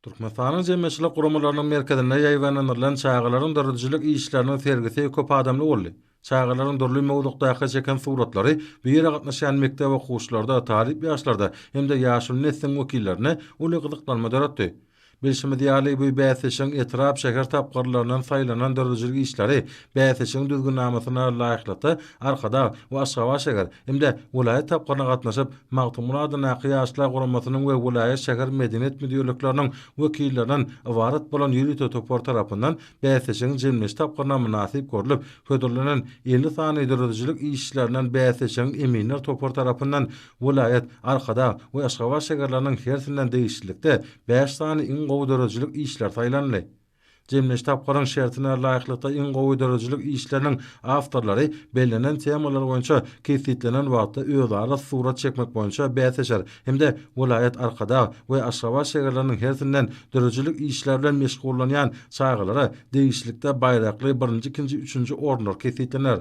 Türkmenistanyň Jemgyýetçilik guramalarynyň merkezinde ýaýbaňlandyrylan çagalaryň döredijilik işleriniň sergisi köp adamly boldy. Çagalaryň dürli mowzukdaky çeken suratlary bu ýere gatnaşýan mekdep okuwçylarda, talyp ýaşlarda hem-de ýaşuly nesliň wekillerinde uly gyzyklanma döretdi. Bilşimiz ýaly, bu bäsleşigiň etrap, şäher tapgyrlaryndan saýlanan döredijilik işleri bäsleşigiň düzgünnamasyna laýyklykda Arkadag we Aşgabat şäher hem-de welaýat tapgyryna gatnaşyp, Magtymguly adyndaky Ýaşlar guramasynyň we welaýat, şäher medeniýet müdirlikleriniň wekillerinden ybarat bolan ýörite topar tarapyndan bäsleşigiň jemleýji tapgyryna mynasyp görlüp, hödürlenen 50 sany döredijilik işlerinden bäsleşigiň eminler topary tarapyndan welaýat, Arkadag we Aşgabat şäherleriniň hersinden degişlilikde bäş sany iň gowy döredijilik işleri saýlandy. Jemleýji tapgyryň şertine laýyklykda iň gowy döredijilik işleriniň awtorlary bellenen temalar boýunça kesgitlenen wagtda özara surat çekmek boýunça bäsleşer hem-de welaýat, Arkadag we Aşgabat şäherleriniň hersinden döredijilik işleri bilen meşgullanýan çagalara degişlilikde baýrakly birinji, ikinji, üçünji orunlar kesgitlener.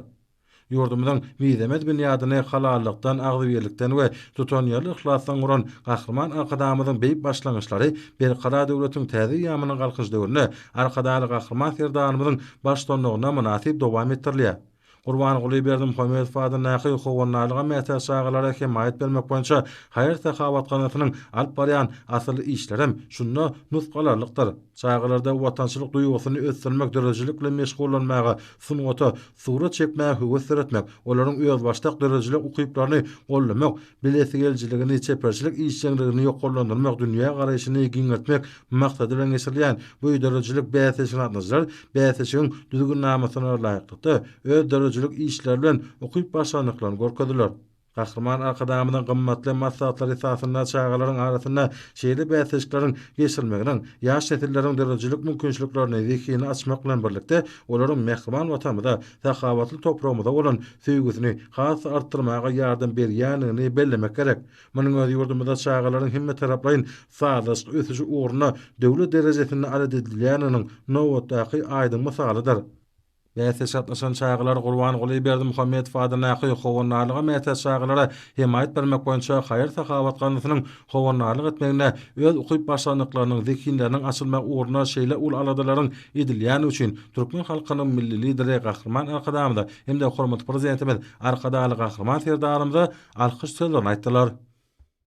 Ýurdumyzyň mizemez binýadyny halallykdan, agzybirlikden we tutanýerli yhlasdan guran Gahryman Arkadagymyzyň beýik başlangyçlary Berkarar döwletiň täze eýýamynyň Galkynyş döwründe Arkadagly Gahryman Serdarymyzyň baştutanlygynda mynasyp dowam etdirilýär. Gurbanguly Berdimuhamedow adyndaky Howandarlyga mätäç çagalara hemaýat bermek boýunça haýyr-sahawat gaznasynyň alyp barýan asylly işlerem şunda nusga alarlykdyr. Çagalarda watançylyk duýgusyny ösdürmek, döredijilik bilen meşgullanmaga, sungata, surat çekmäge höwes döretmek, olaryň özbaşdak döredijilik ukyplaryny goldamak, bilesigelijiligini, çeperçilik işjeňligini ýokarlandyrmak, dünýä garaýşyny giňeltmek maksady bilen geçirilýän bu döredijilik bäsleşigine gatnaşyjylar bäsleşigiň düzgünnamasyna laýyklykda, öz döredijilik işleri bilen ukyp-başarnyklaryny görkezdiler. Gahryman Arkadagymyzyň gymmatly maslahatlary esasynda çagalaryň arasynda şeýle bäsleşikleriň geçirilmeginiň ýaş nesilleriň döredijilik mümkinçiliklerini, zehinini açmak bilen birlikde, olaryň mähriban Watanymyza, sahawatly topragymyza bolan söýgüsini has-da artdyrmaga ýardam berýändigini bellemek gerek. Munuň özi ýurdumyzda çagalaryň hemmetaraplaýyn sazlaşykly ösüşi ugrunda döwlet derejesinde alada edilýändiginiň nobatdaky aýdyň mysalydyr. Bäsleşige gatnaşan çagalar Gurbanguly Berdimuhamedow adyndaky Howandarlyga mätäç çagalara hemaýat bermek boýunça haýyr-sahawat gaznasynyň howandarlyk etmeginde öz ukyp-başarnyklarynyň, zehinleriniň açylmagy ugrunda şeýle uly aladalaryň edilýändigi üçin türkmen halkynyň Milli Lideri Gahryman Arkadagymyza hem-de hormatly Prezidentimiz Arkadagly Gahryman Serdarymyza alkyş sözlerini aýtdylar.